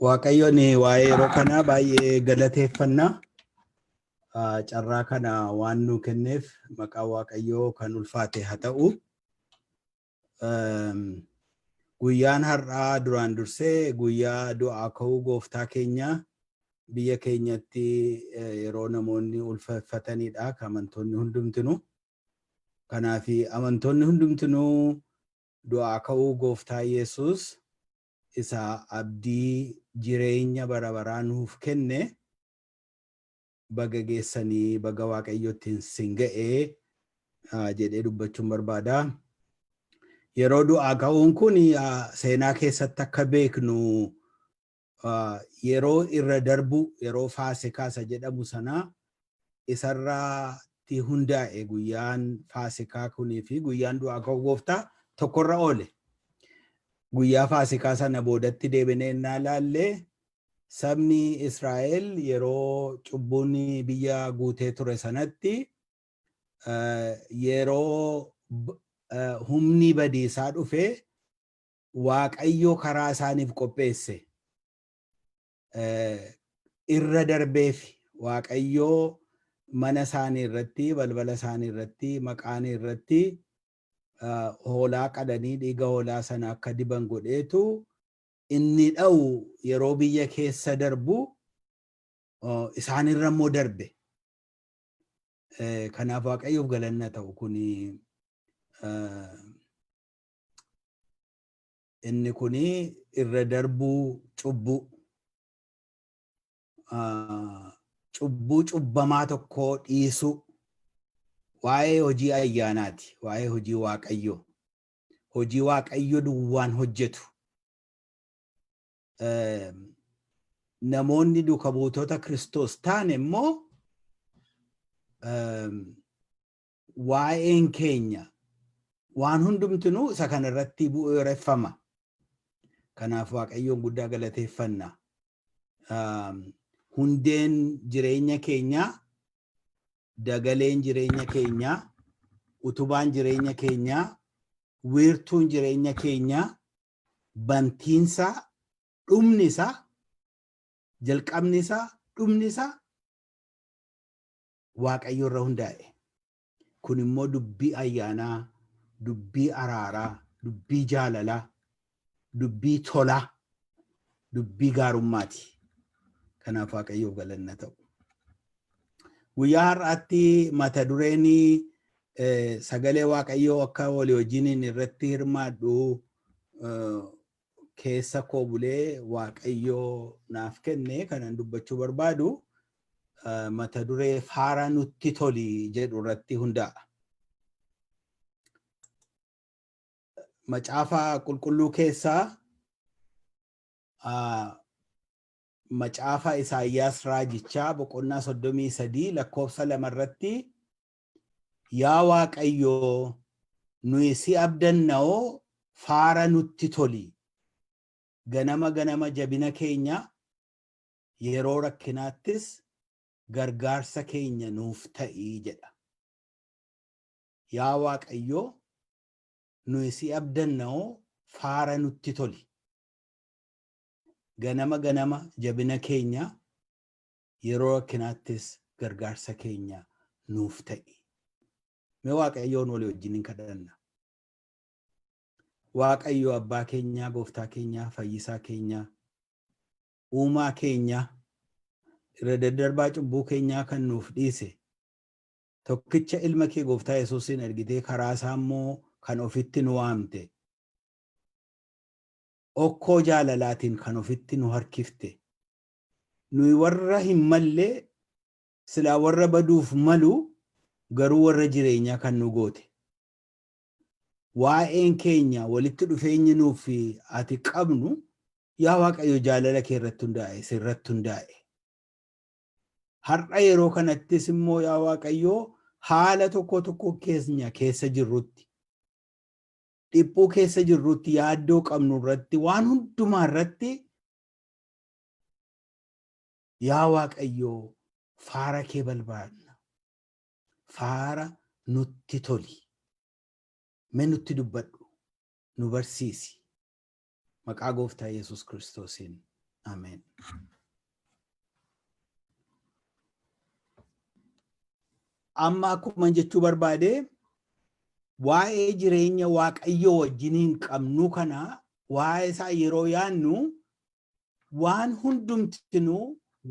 Waaqayyoon waa'ee yeroo kanaa baay'ee galateeffanna. Carraa kana waan nu kenneef maqaa Waaqayyoo kan ulfaate haa ta'u. Guyyaan har'aa duraan dursee guyyaa du'aa ka'uu gooftaa keenya biyya keenyatti yeroo namoonni ulfatanidha amantoonni hundumtinuu. Kanaaf amantoonni hundumtinuu du'aa ka'uu gooftaa Yesuus isa abdii jireenya bara baraa nuuf kenne baga geessanii, baga Waaqayyootti sin ga'ee jedhee dubbachuun barbaada. Yeroo du'aa ka'uun kun seenaa keessatti akka beeknu yeroo irra darbu, yeroo Faasikaa isa jedhamu sana isarratti hundaa'e. Guyyaan Faasikaa kunii fi guyyaan du'aa ka'uu gooftaa tokkorra oole. Guyyaa Faasikaa sana boodatti deebinee innaa laallee, sabni Israa'el yeroo cubbuun biyya guutee ture sanatti, yeroo humni badiisaa dhufe, Waaqayyo karaa isaaniif qopheesse. Irra darbeef Waaqayyo mana isaanii irratti, balbala isaanii irratti, maqaan irratti hoolaa qalanii dhiiga hoolaa sana akka diban godheetu, inni dha'u yeroo biyya keessa darbu isaanirra immoo darbe. Kanaaf Waaqayyoof galanna ta'u. Kuni inni kuni irra darbuu cubbuu. Cubbuu cubbamaa tokkoo dhiisuu, waa'ee hojii ayyaanaati, waa'ee hojii Waaqayyoo. Hojii Waaqayyo duwwaan hojjetu. Namoonni duuka buutota Kiristoos taane immoo waa'een keenya waan hundumtinuu isa kana irratti bu'uureffama. Kanaaf Waaqayyoon guddaa galateeffanna. Hundeen jireenya keenyaa, dagaleen jireenya keenyaa, utubaan jireenya keenyaa, wiirtuun jireenya keenyaa, bantiinsaa, dhumni isaa, jalqabni isaa, dhumni isaa Waaqayyo irra hundaa'e. Kun immoo dubbii ayyaanaa, dubbii araaraa, dubbii jaalalaa, dubbii tolaa, dubbii gaarummaati. Kanaaf Waaqayyoof galanna ta'u. Guyyaa har'aatti mata dureen sagalee Waaqayyoo akka walii wajjiniin irratti hirmaadhu keessa koo bulee Waaqayyoo naaf kenne kanan dubbachuu barbaadu mata duree "Faara nutti toli" jedhu irratti hundaa'a. Macaafa Qulqulluu keessaa macaafa Isaayyaas raajichaa boqonnaa 33 lakkoofsa 2 irratti, "Yaa Waaqayyoo, nuyi si abdanna'oo, faara nutti toli. Ganama ganama jabina keenya, yeroo rakkinaattis gargaarsa keenya nuuf ta'i" jedha. Yaa Waaqayyoo, nuyi si abdanna'oo, faara nutti toli. Ganama ganama jabina keenya, yeroo rakkinaattis gargaarsa keenya nuuf ta'i. Mee Waaqayyoon walii wajjin hin kadhanna. Waaqayyo abbaa keenyaa, gooftaa keenyaa, fayyisaa keenyaa, uumaa keenyaa, irra daddarbaa cubbuu keenyaa kan nuuf dhiise, tokkicha ilma kee gooftaa Yesuusiin ergitee karaa isaa immoo kan ofitti nu waamte, okkoo jaalalaatiin kan ofitti nu harkifte, nuyi warra hin malle, silaa warra baduuf malu, garuu warra jireenyaa kan nu goote. Waa'een keenya, walitti dhufeenyi nuuf ati qabnu, yaa Waaqayyo, jaalala kee irratti hundaa'e, sirratti hundaa'e. Har'a yeroo kanattis immoo, yaa Waaqayyo, haala tokko tokko keenya keessa jirrutti, dhiphuu keessa jirrutti, yaaddoo qabnu irratti, waan hundumaa irratti, yaa Waaqayyo, faara kee barbaadna. Faara nutti toli. Mee nutti dubbadhu. Nu barsiisi. Maqaa gooftaa Yesuus Kiristoosiin. Ameen. Amma akkuma jechuu barbaade, waa'ee jireenya Waaqayyoo wajjiniin qabnu kana, waa'ee isaa yeroo yaannu, waan hundumtinuu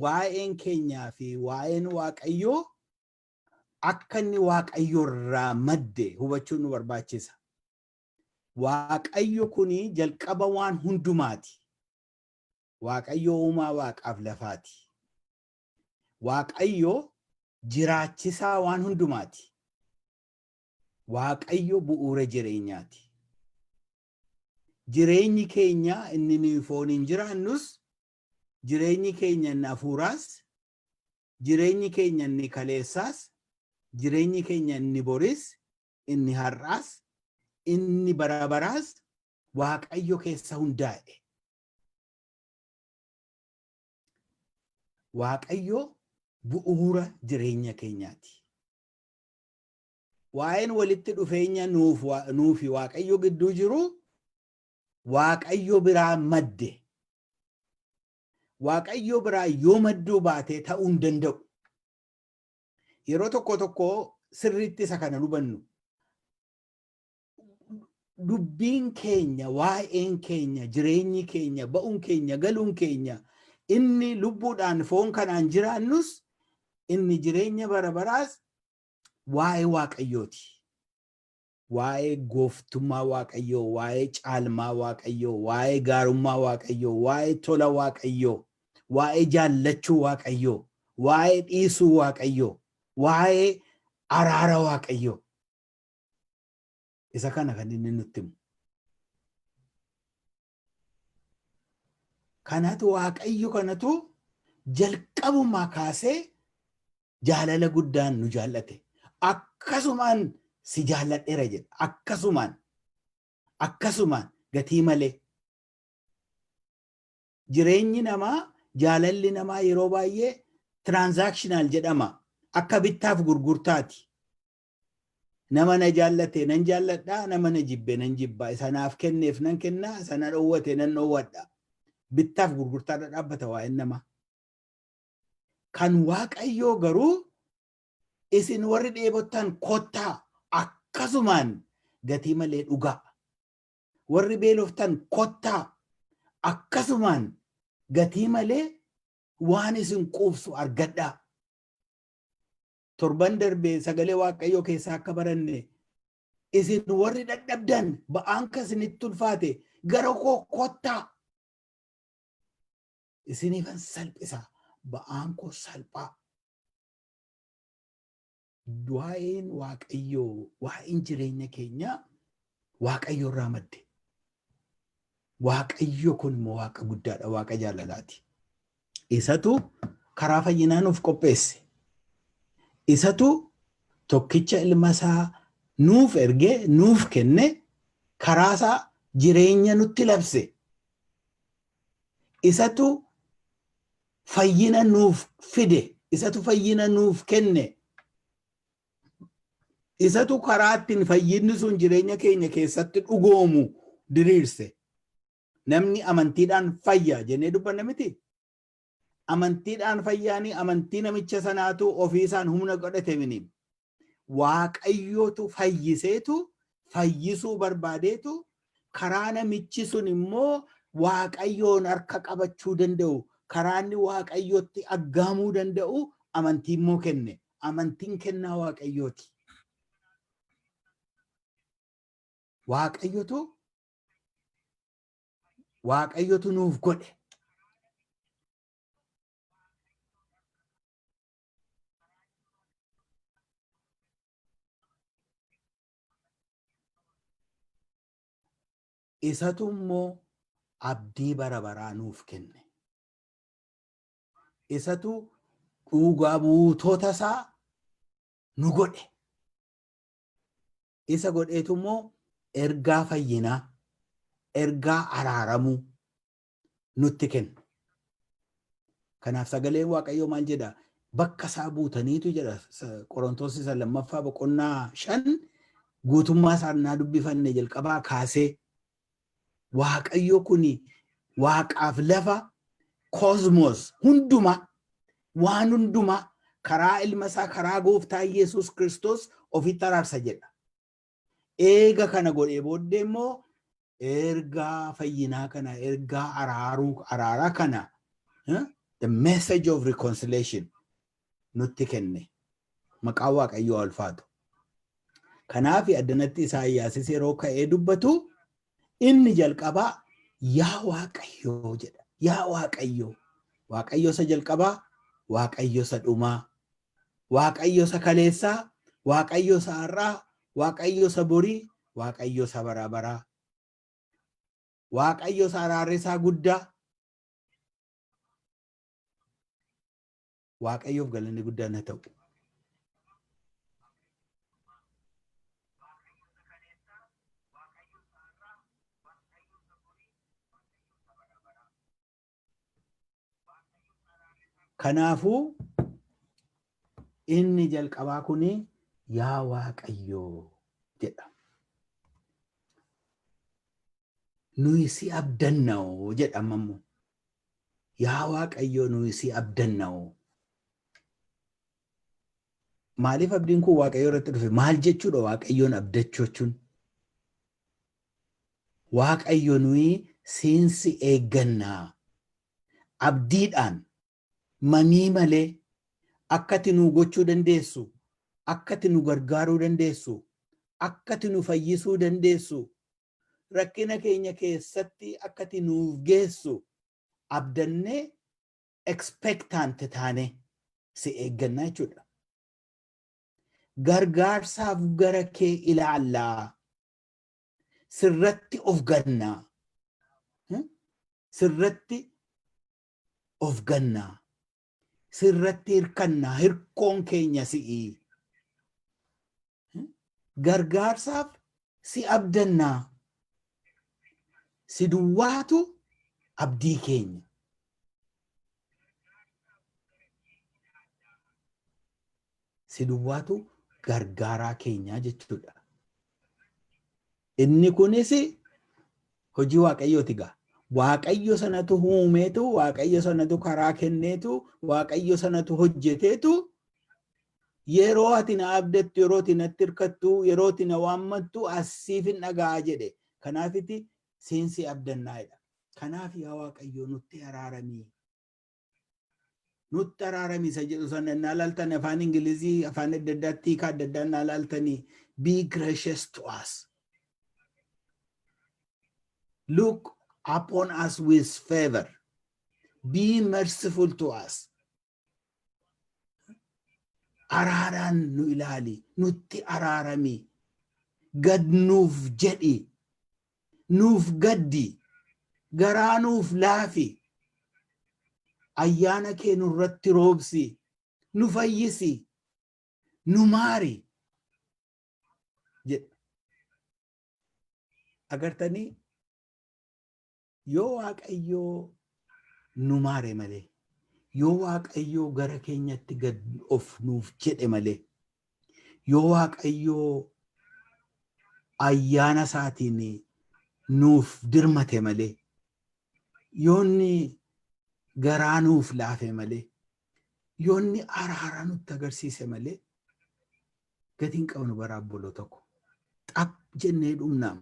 waa'een keenyaa fi waa'een Waaqayyoo akka inni Waaqayyo irraa madde hubachuun nu barbaachisa. Waaqayyo kuni jalqaba waan hundumaati. Waaqayyo uumaa waaqaaf lafaati. Waaqayyo jiraachisaa waan hundumaati. Waaqayyo bu'uura jireenyaati. Jireenyi keenya inni nuyi fooniin jiraannus, jireenyi keenya inni hafuuraas, jireenyi keenya inni kaleessaas, jireenyi keenya inni boris, inni har'aas, inni bara baraas Waaqayyo keessa hundaa'e. Waaqayyo bu'uura jireenya keenyaati. Waa'een walitti dhufeenya nuufi Waaqayyo gidduu jiru Waaqayyo biraa madde. Waaqayyo biraa yoo madduu baatee ta'uu hin danda'u. Yeroo tokko tokko sirriitti isa kana hubannu. Dubbiin keenya, waa'een keenya, jireenyi keenya, ba'uun keenya, galuun keenya, inni lubbuudhaan foon kanaan jiraannus, inni jireenya bara baraas waa'ee Waaqayyooti. Waa'ee gooftummaa Waaqayyoo, waa'ee caalmaa Waaqayyoo, waa'ee gaarummaa Waaqayyoo, waa'ee tola Waaqayyoo, waa'ee jaallachuu Waaqayyoo, waa'ee dhiisuu Waaqayyoo, waa'ee araara Waaqayyoo. Isa kana kan inni nutti himu. Kanatu Waaqayyo kanatu jalqabumaa kaasee jaalala guddaan nu jaallate. Akkasumaan si jaalladheera jedha. Akkasumaan. Akkasumaan gatii malee. Jireenyi namaa, jaalalli namaa yeroo baay'ee transactional jedhama. Akka bittaaf gurgurtaati. Nama na jaallate nan jaalladha, nama na jibbe nan jibba. Isa naaf kenneef nan kenna, isa na dhoowwate nan dhoowwadha. Bittaaf gurgurtaadha dhaabbata waa'een namaa. Kan Waaqayyoo garuu, isin warri dheebottan kottaa, akkasumaan gatii malee dhugaa. Warri beeloftan kottaa, akkasumaan gatii malee waan isin quubsu argadhaa. Torban darbe sagalee Waaqayyoo keessaa akka baranne, isin warri dadhabdan, ba'aan kan isinitti ulfaate, gara koo kottaa. Isiniifan salphisa, ba'aan koo salphaa. Waa'een Waaqayyoo, waa'een jireenya keenyaa Waaqayyo irraa madde. Waaqayyo kun immoo Waaqa guddaadha, Waaqa jaalalaati. Isatu karaa fayyinaa nuuf qopheesse. Isatu tokkicha ilma isaa nuuf ergee nuuf kenne, karaa isaa jireenya nutti labse. Isatu fayyina nuuf fide. Isatu fayyina nuuf kenne. Isatu karaa ittiin fayyinni sun jireenya keenya keessatti dhugoomu diriirse. Namni amantiidhaan fayya jennee dubbanna miti. Amantiidhaan fayyaanii amantii namicha sanaatu ofiisaan humna godhate mini. Waaqayyotu fayyiseetu, fayyisuu barbaadeetu, karaa namichi sun immoo Waaqayyoon harka qabachuu danda'u, karaa inni Waaqayyotti aggaamuu danda'u amantii immoo kenne. Amantiin kennaa Waaqayyooti. Waaqayyotu nuuf godhe. Isatu immoo abdii bara baraa nuuf kenne. Isatu dhugaa buutota isaa nu godhe. Isa godheetu immoo ergaa fayyinaa, ergaa araaramuu nutti kenne. Kanaaf sagaleen Waaqayyoo maal jedha? Bakka isaa buutaniitu jedha. Qorontoos isa lammaffaa boqonnaa 5 guutummaa isaa naa dubbifanne jalqabaa kaasee, Waaqayyo kun waaqaaf lafa Cosmos hundumaa, waan hundumaa karaa ilma isaa, karaa gooftaa Yesuus Kiristoos ofitti araarsa jedha. Eega kana godhee booddee immoo ergaa fayyinaa kana, ergaa araaruu, araaraa kana, the message of reconciliation nutti kenne. Maqaan Waaqayyoo haa ulfaatu. Kanaaf addanatti Isaayyaasis yeroo ka'ee dubbatu inni jalqabaa yaa Waaqayyoo jedha. Yaa Waaqayyoo. Waaqayyo isa jalqabaa, Waaqayyo isa dhumaa, Waaqayyo isa kaleessaa, Waaqayyo isa har'aa, Waaqayyo isa borii, Waaqayyo isa bara baraa. Waaqayyo isa araarri isaa guddaa. Waaqayyoof galanni guddaan haa ta'u. Kanaafuu inni jalqabaa kun yaa Waaqayyoo jedha. Nuyi si abdanna'oo jedha amma immoo. Yaa Waaqayyoo, nuyi si abdanna'oo. Maaliif abdiin kun Waaqayyoo irratti dhufe? Maal jechuudha Waaqayyoon abdachuu jechuun? Waaqayyo, nuyi siin si eeggannaa. Abdiidhaan, mamii malee, akka ati nuu gochuu dandeessu, akka ati nu gargaaruu dandeessu, akka ati nu fayyisuu dandeessu, rakkina keenya keessatti akka ati nuuf geessu abdannee, expectant taane si eeggannaa jechuudha. Gargaarsaaf gara kee ilaallaa. Sirratti of gannaa. Sirratti of gannaa. Sirratti hirkannaa. Hirkoon keenya si'ii. Gargaarsaaf si abdannaa. Si duwwaatu abdii keenya. Si duwwaatu gargaaraa keenyaa jechuudha. Inni kunis hojii Waaqayyooti gaa. Waaqayyo sanatu uumeetu, Waaqayyo sanatu karaa kenneetu, Waaqayyo sanatu hojjeteetu, yeroo ati na abdattu, yeroo ati natti hirkattu, yeroo ati na waammattu asiif hin dhaga'a jedhe. Kanaafiti siin si abdannaa jedha. Kanaaf yaa Waaqayyo, nutti araaramii. Nutti araarami isa jedhu sana innaa laaltan, afaan Ingilizii, afaan adda addaatti hiika adda addaa innaa laaltanii, be gracious to us. Look upon us with favor. Be merciful to us. Araaraan nu ilaali, nutti araarami, gad nuuf jedhi, nuuf gaddi, garaa nuuf laafi, ayyaana kee nurratti roobsi, nu fayyisi, nu maari jedha. Agartanii, yoo Waaqayyoo nu maare malee, yoo Waaqayyoo gara keenyatti gad of nuuf jedhe malee, yoo Waaqayyoo ayyaana isaatiin nuuf dirmate malee, yoo inni garaa nuuf laafe malee, yoo inni araara nutti agarsiise malee, gatiin qabnu bara obboloo tokko xap jennee dhumnaam.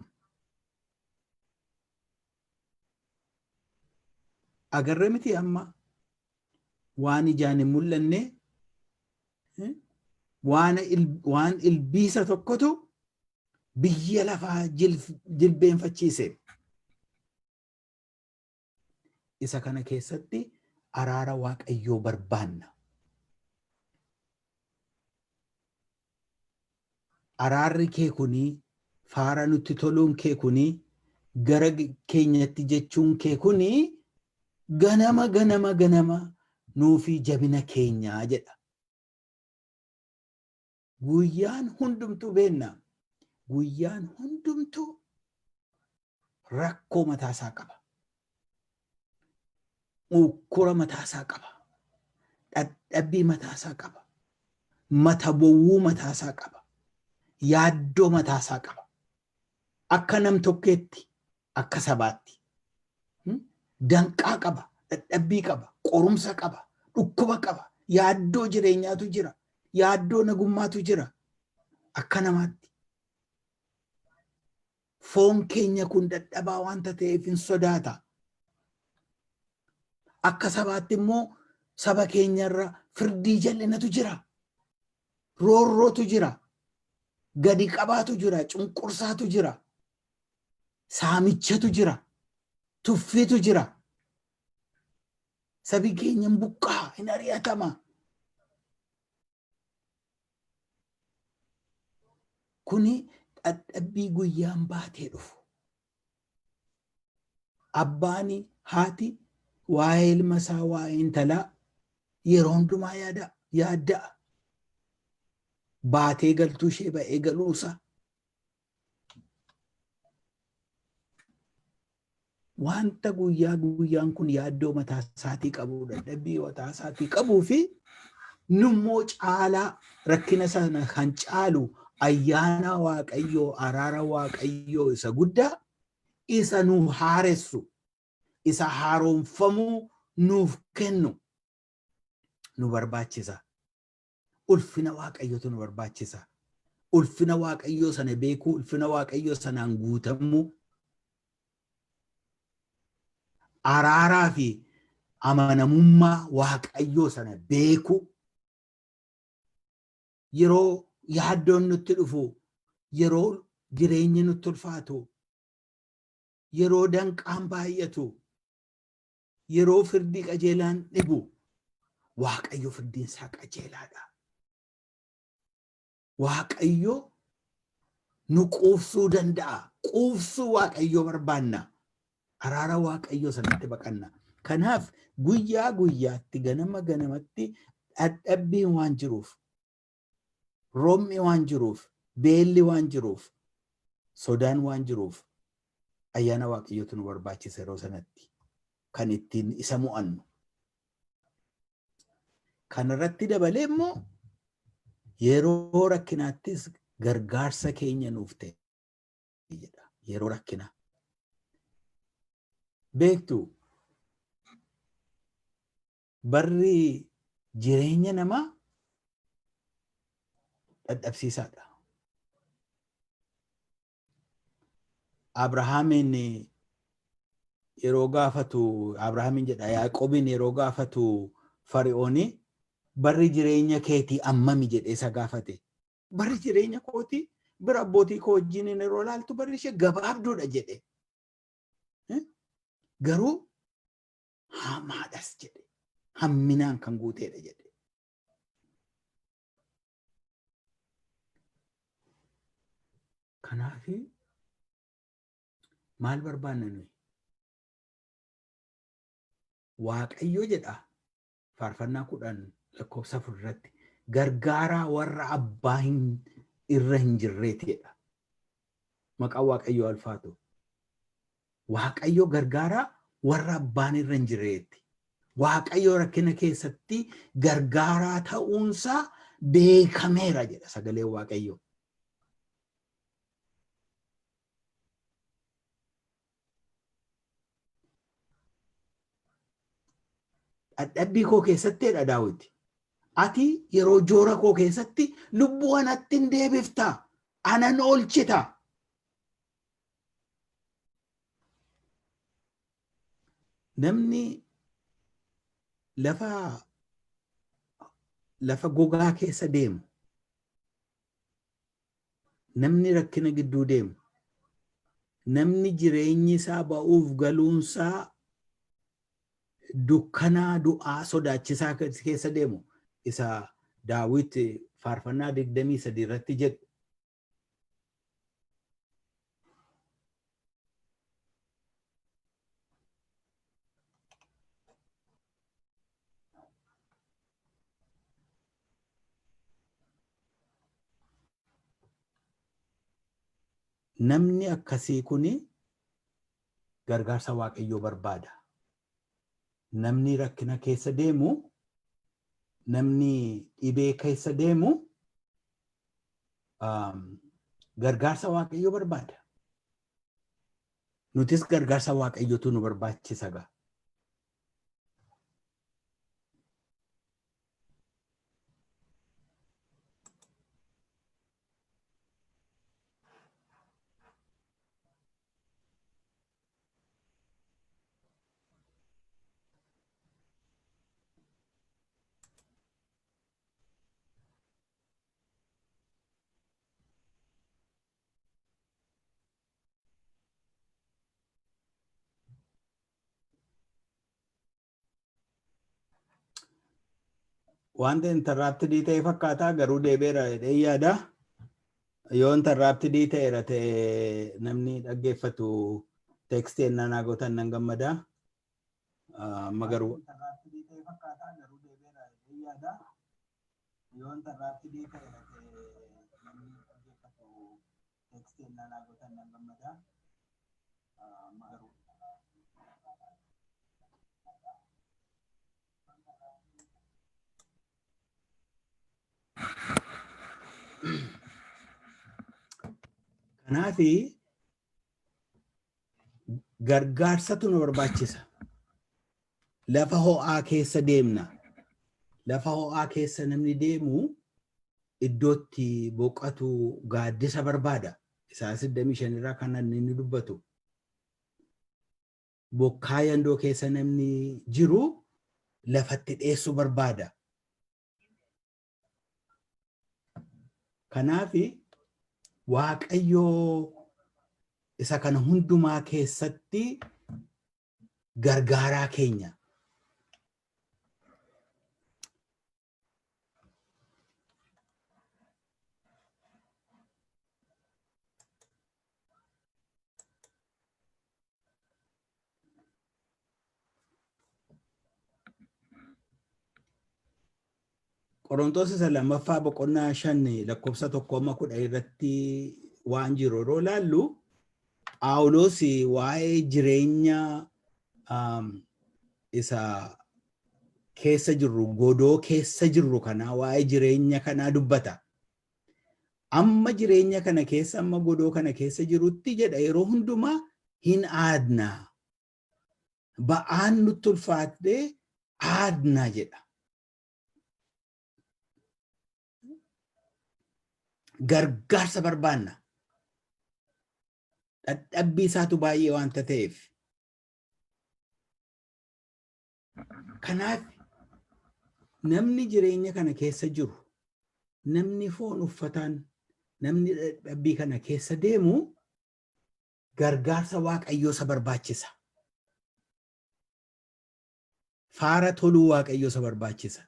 Agarre miti, amma waan ijaan hin mul'anne, waan ilbiisa tokkotu biyya lafaa jilbeenfachiise. Isa kana keessatti araara Waaqayyoo barbaanna. Araarri kee kuni, faara nutti toluun kee kuni, gara keenyatti jechuun kee kuni ganama ganama ganama nuufi jabina keenyaa jedha. Guyyaan hundumtuu beenna. Guyyaan hundumtuu rakkoo mataasaa qaba. Ukkura mataasaa qaba. Dhadhabbii mataasaa qaba. Mata bowwuu mataasaa qaba. Yaaddoo mataasaa qaba. Akka nam tokkeetti, akka sabaatti. Danqaa qaba. Dadhabbii qaba, qorumsa qaba, dhukkuba qaba, yaaddoo jireenyaatu jira, yaaddoo nagummaatu jira. Akka namaatti. Foon keenya kun dadhabaa wanta ta'eef hin sodaata. Akka sabaatti immoo saba keenyarra firdii jal'inatu jira. Roorrootu jira. Gadi qabaatu jira. Cunqursaatu jira. Saamichatu jira. Tuffiitu jira. Sabi keenya hin buqqaa, hin ari'atama. Kuni dhadhabbii guyyaan baatee dhufu. Abbaani haati waa'ee ilma isaa waa'ee intalaa yeroo hundumaa yaada yaadda'a. Baatee galtuu ishee ba'ee galuusaa. Wanta guyyaa guyyaan kun yaaddoo mataa isaatii qabu, dadhabbii mataa isaatii qabuu fi nummoo caalaa rakkina sana kan caalu ayyaana Waaqayyoo, araara Waaqayyoo isa guddaa isa nu haaressu, isa haaromfamuu nuuf kennu nu barbaachisa. Ulfina Waaqayyootu nu barbaachisa. Ulfina Waaqayyoo sana beekuu, ulfina Waaqayyoo sanaan guutamuu, araaraa fi amanamummaa Waaqayyoo sana beekuu. Yeroo yaaddoon nutti dhufu, yeroo jireenyi nutti ulfaatu, yeroo danqaan baay'atu, yeroo firdii qajeelaan dhibu, Waaqayyo firdiin isaa qajeelaadha. Waaqayyo nu quufsuu danda'a. Quufsuu Waaqayyoo barbaanna. Araara Waaqayyoo sanatti baqanna. Kanaaf guyyaa guyyaatti ganama ganamatti dhadhabbiin waan jiruuf, roobni waan jiruuf, beelli waan jiruuf, sodaan waan jiruuf ayyaana Waaqayyootu nu barbaachisa yeroo sanatti kan ittiin isa mo'annu. Kanarratti dabalee immoo yeroo rakkinaattis gargaarsa keenya nuuf ta'e jedha. Yeroo rakkinaa. Beektu, barri jireenya namaa dadhabsiisaadha. Abrahaamiin yeroo gaafatu, Abrahaamiin jedha, Yaaqoobiin yeroo gaafatu Fari'ooni barri jireenya keetii ammami jedhee isa gaafate. Barri jireenya kootii bira abbootii koo wajjin yeroo ilaaltu barri ishee gabaabduudha jedhe. Garuu hamaadhas jedhe. Hamminaan kan guuteedha jedhe. Kanaaf maal barbaanna nuyi? Waaqayyo jedha Faarfannaa 10 lakkoofsa 4 irratti, gargaaraa warra abbaa hin irra hin jirreeti jedha. Maqaan Waaqayyoo alfaatu. Waaqayyo gargaaraa warra abbaan irra hin jirreetti. Waaqayyo rakkina keessatti gargaaraa ta'uunsaa beekameera jedha sagaleen Waaqayyoo. Dhadhabbii koo keessatti jedha Daawit. Ati yeroo joora koo keessatti lubbuu anatti hin deebifta. Anan oolchita. Namni lafa gogaa keessa deemu, namni rakkina gidduu deemu, namni jireenyi isaa ba'uuf galuunsaa dukkanaa du'aa sodaachisaa keessa deemu, isa Daawit Faarfannaa 23 irratti jedhu, namni akkasii kun gargaarsa Waaqayyoo barbaada. Namni rakkina keessa deemu, namni dhibee keessa deemu gargaarsa Waaqayyoo barbaada. Nutis gargaarsa Waaqayyootu nu barbaachisa gaa. Wanta interrupted ta'e fakkaata, garuu deebi'eera jedhee yaada. Yoo interrupted ta'eera ta'e, namni dhaggeeffatu text ennaa gootan nan gammada. Amma garuu. Yoo interrupted ta'eera ta'e, namni dhaggeeffatu text ennaa gootan nan gammada. Amma garuu. Kanaafi gargaarsatu nu barbaachisa. Lafa ho'aa keessa deemna. Lafa ho'aa keessa namni deemu iddootti boqatu, gaaddisa barbaada. Isaayyaas 25 irraa kan inni dubbatu. Bokkaa yandoo keessa namni jiru lafatti dheessuu barbaada. Kanaaf Waaqayyoo isa kana hundumaa keessatti gargaaraa keenya. Qorontoos isa lammaffaa boqonnaa 5 lakkoofsa 1 amma 10 irratti waan jiru yeroo ilaallu, Phaawulos waa'ee jireenya isa keessa jirru, godoo keessa jirru kanaa, waa'ee jireenya kanaa dubbata. Amma jireenya kana keessa, amma godoo kana keessa jirutti jedha, yeroo hundumaa hin aadna. Ba'aan nutti ulfaatee aadna jedha. Gargaarsa barbaanna. Dadhabbii isaatu baay'ee waanta ta'eef. Kanaaf namni jireenya kana keessa jiru, namni foon uffataan, namni dadhabbii kana keessa deemu gargaarsa Waaqayyoo isa barbaachisa. Faara toluu Waaqayyoo isa barbaachisa.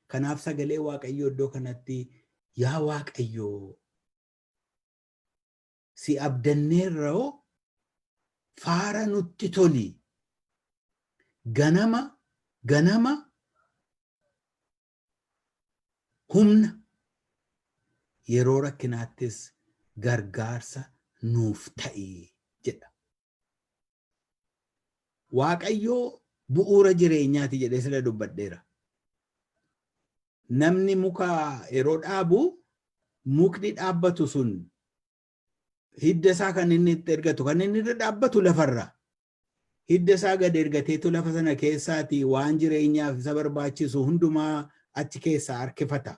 Kanaaf sagalee Waaqayyoo iddoo kanatti, "Yaa Waaqayyoo, si abdanneerra, faara nutti toli. Ganama ganama humna, yeroo rakkinaattis gargaarsa nuuf ta'i" jedha. Waaqayyoo bu'uura jireenyaati jedhee sila dubbadheera. Namni muka yeroo dhaabu, mukni dhaabbatu sun hidda isaa kan inni itti ergatu, kan inni irra dhaabbatu lafarra. Hidda isaa gad ergateetu lafa sana keessaati waan jireenyaaf isa barbaachisu hundumaa achi keessaa harkifata.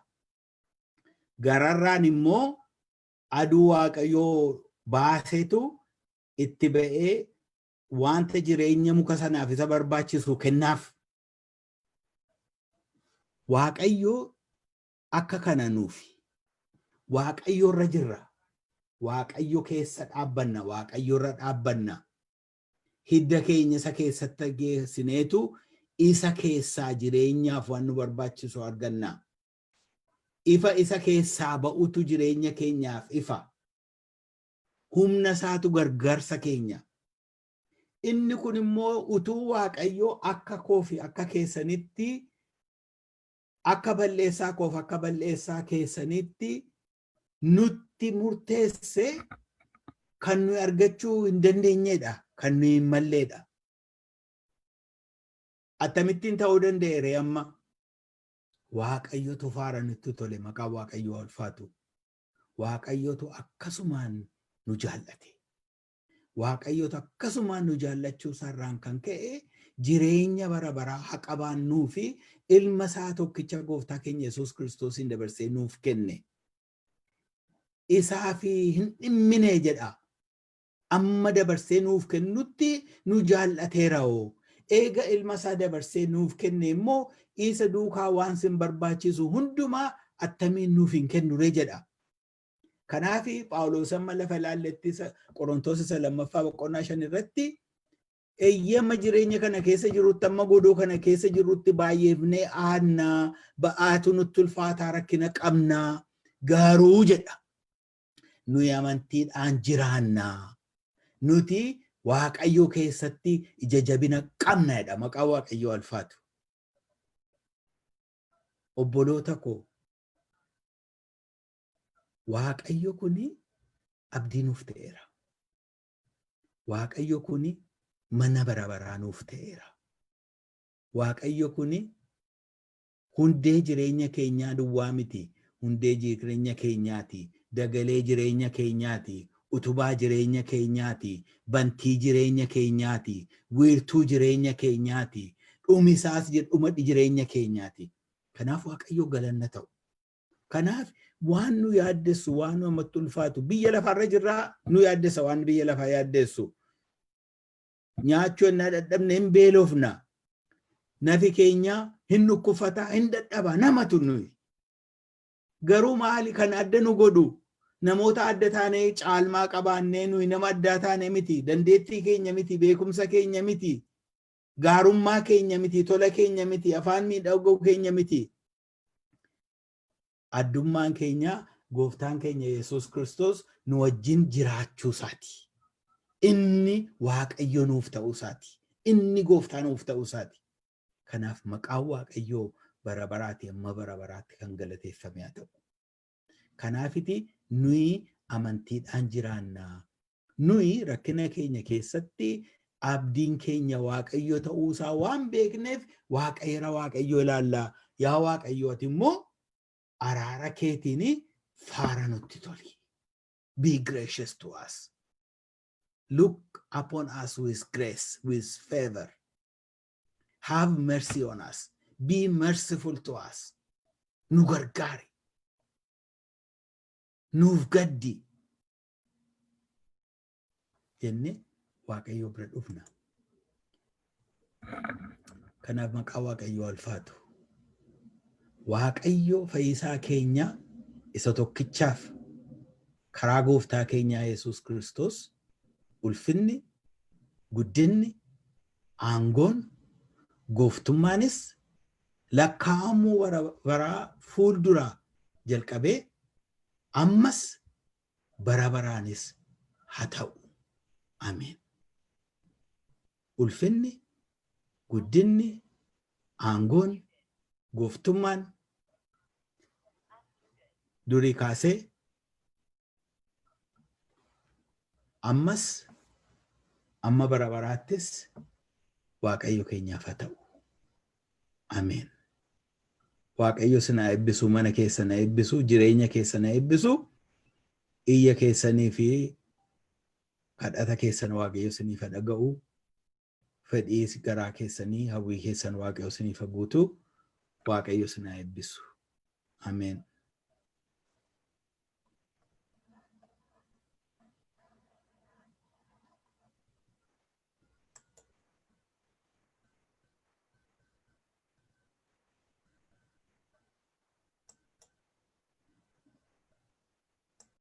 Gararraan immoo aduu Waaqayyoo baaseetu itti ba'ee wanta jireenya muka sanaaf isa barbaachisu kennaaf. Waaqayyo akka kana nuufi. Waaqayyo irra jirra. Waaqayyo keessa dhaabbanna. Waaqayyo irra dhaabbanna. Hidda keenya isa keessatti geessineetu isa keessaa jireenyaaf waan nu barbaachisu arganna. Ifa isa keessaa ba'utu jireenya keenyaaf ifa. Humna isaatu gargaarsa keenya. Inni kun immoo utuu Waaqayyo akka koo fi akka keessanitti, akka balleessaa koof akka balleessaa keessanitti nutti murteesse, kan nuyi argachuu hin dandeenyedha. Kan nuyi hin malleedha. Akkamittiin ta'uu danda'e amma? Waaqayyotu faara nutti tole, maqaan Waaqayyoo ulfaatu. Waaqayyotu akkasumaan nu jaallate. Waaqayyotu akkasumaan nu jaallachuu isaarraan kan ka'e jireenya bara baraa haqa baannuu fi ilma isaa tokkicha gooftaa keenya Yesuus Kiristoosiin dabarsee nuuf kenne. Isaa fi hin dhimmine jedha. Amma dabarsee nuuf kennutti nu jaallateera hoo. Eega ilma isaa dabarsee nuuf kenne immoo, isa duukaa waan sin barbaachisu hundumaa attamiin nuuf hin kennure jedha. Kanaaf Phaawulos amma lafa ilaalletti, Qorontoos isa lammaffaa boqonnaa 5 irratti, Eeyyama, jireenya kana keessa jirrutti, amma godoo kana keessa jirrutti baay'eefnee aadnaa, ba'aatu nutti ulfaataa, rakkina qabnaa, garuu jedha. Nuyi amantiidhaan jiraannaa. Nuti Waaqayyo keessatti ija jabina qabna jedha. Maqaa Waaqayyoo ulfaatu. Obboloota koo, Waaqayyo kuni abdii nuuf ta'eera. Waaqayyo kuni mana bara baraa nuuf ta'eera. Waaqayyo kuni hundee jireenya keenyaa duwwaa miti. Hundee jireenya keenyaati. Dagalee jireenya keenyaati. Utubaa jireenya keenyaati. Bantii jireenya keenyaati. Wiirtuu jireenya keenyaati. Dhumisaas dhuma jireenya keenyaati. Kanaaf Waaqayyo galanna ta'u. Kanaaf waan nu yaaddessu, waan namatti ulfaatu, biyya lafaarra jirraa nu yaaddessa, waan biyya lafaa yaaddessu. Nyaachuu ennaa dadhabne hin beelofna. Nafi keenya hin dhukkufataa, hin dadhaba namatu nuyi. Garuu maali kan adda nu godhu? Namoota adda taanee, caalmaa qabaannee, nuyi nama addaa taane miti. Dandeettii keenya miti, beekumsa keenya miti, gaarummaa keenya miti, tola keenya miti, afaan miidhagoo keenya miti. Addummaan keenya Gooftaan keenya Yesuus Kiristoos nu wajjin jiraachuu isaati. Inni Waaqayyo nuuf ta'uu isaati. Inni Gooftaa nuuf ta'uu isaati. Kanaaf maqaan Waaqayyoo bara baraati amma bara baraatti kan galateeffame haa ta'u. Kanaafiti nuyi amantiidhaan jiraanna. Nuyi rakkina keenya keessatti abdiin keenya Waaqayyo ta'uusaa waan beekneef Waaqayyora Waaqayyo ilaalla. Yaa Waaqayyo, ati immoo araara keetiin faara nutti toli. Be gracious to us. Look upon us with grace, with favor. Have mercy on us. Be merciful to us. Nu gargaari. Nuuf gaddi. Jennee Waaqayyo bira dhufna. Kanaaf maqaa Waaqayyoo ulfaatu. Waaqayyo fayyisaa keenya isa tokkichaaf karaa Gooftaa keenyaa Yesuus Kiristoos ulfinni, guddinni, aangoon, gooftummaanis lakkaa'amuu baraa fuulduraa jalqabee ammas bara baraanis haa ta'u. Ameen. Ulfinni, guddinni, aangoon, gooftummaan durii kaasee ammas amma bara baraattis Waaqayyo keenyaaf haa ta'u. Ameen. Waaqayyo sina eebbisu, mana keessa na eebbisu, jireenya keessa na eebbisu, iyya keessanii fi kadhata keessan Waaqayyo siniif haa dhaga'u. Fedhii garaa keessanii, hawwii keessan Waaqayyo siniif haa guutu. Waaqayyo sina eebbisu. Ameen.